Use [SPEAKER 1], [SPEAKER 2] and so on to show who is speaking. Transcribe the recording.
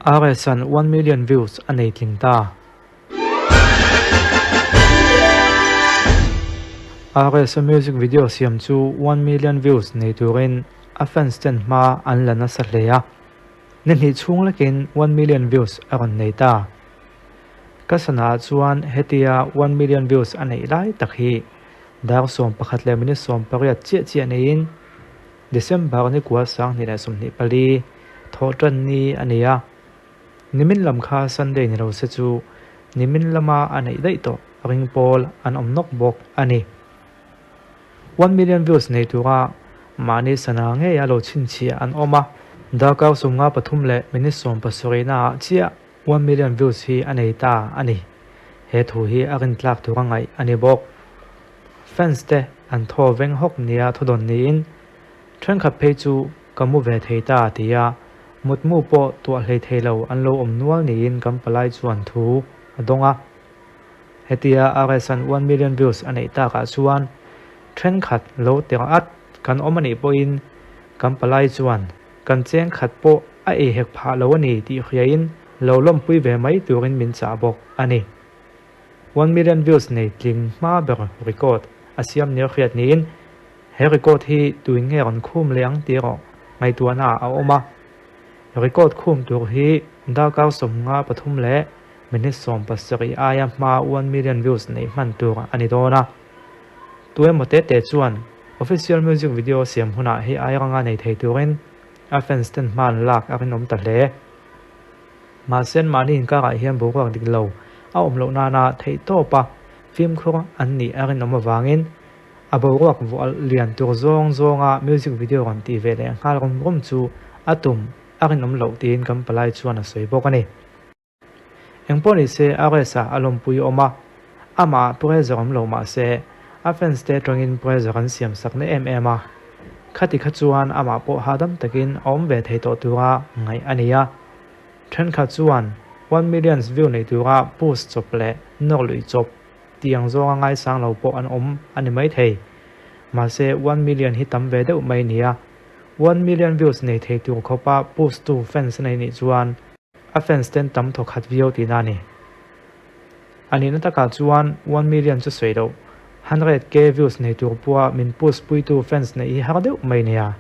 [SPEAKER 1] RS-a'n one million views a nei tling ta. RS-a music video siam chu one million views nei turin a fans ten hma an la nasa hle a. Ni hnih chhung lekin one million views a rawn nei ta. Ka sana ah chuan hetia one million views a neih lai tak hi dar 11 leh minute 18 chiah chiah neiin December ni kua 2024 thawh tan ni a ni a. Nimin lam kha Sunday ni lo se chu nimin lama a neih daih tawh ring pawl an awm nawk bawk a ni. One million views nei tura mahni sana ngei a lo chhinchhiah an awm a. Darkar 53 leh minute 70 naah chiah one million views hi a nei ta a ni. He thu hi a rintlak tura ngaih a ni bawk. Fans te an thaw veng hawk nia thudawn niin thenkhat phei chu ka mu ve thei ta ti a, mutmu pawh tuah hlei thei lo an lo awm nual niin kan palai chuan thu a dawng a. Hetia RS-a'n one million views a neih takah chuan thenkhat lo tirh at kan awm a nih pawhin kan palai chuan kan cheng khat pawh a ei hek phah lo a ni tih hriain lo lawmpui ve mai turin min chah bawk a ni. One million views nei tling hma ber record a siam nia hriat niin he record hi tuin nge rawn khum leh ang tih erawh ngaihtuahna ah a awm a. Record khum tur hi darkar 53 leh minute 70 aia hma one million views neih hman tur a ni dawn a. Tu emaw te te chuan official music video siam hunah hei ai ranga nei thei turin a fans ten hma an lak a rinawm ta hle. Mahse mahni inkarah hian boruak dik lo a awm loh nana theih tawpa fimkhur an nih a rinawm avangin a boruak vuah lian tur zawng zawnga music video rawn tih ve leh nghal rum rum chu a tum a rinawm loh tiin kan palai chuan a sawi bawk a ni. Engpawh ni se RS-a a lawmpui awm a, amah pressure awm lo mah se a fans te atangin pressure an siam sak na em em a, khati kha chuan amah pawh hahdam takin a awm ve thei tawh tura ngaih a ni a. Thenkhat chuan one millions view nei tura post chawp leh nawr luih chawp tih ang zawnga ngaisang lo pawh an awm a ni maithei. Mahse one million hi tam ve deuh mai nia. One million views nei thei tur khawpa post tu fans a nei nih chuan a fans ten tam thawk khat viau tihna a ni. A nihna takah chuan one million chu sawi loh, 100k views nei tur pawha min post puitu fans neih hi har deuh mai nia.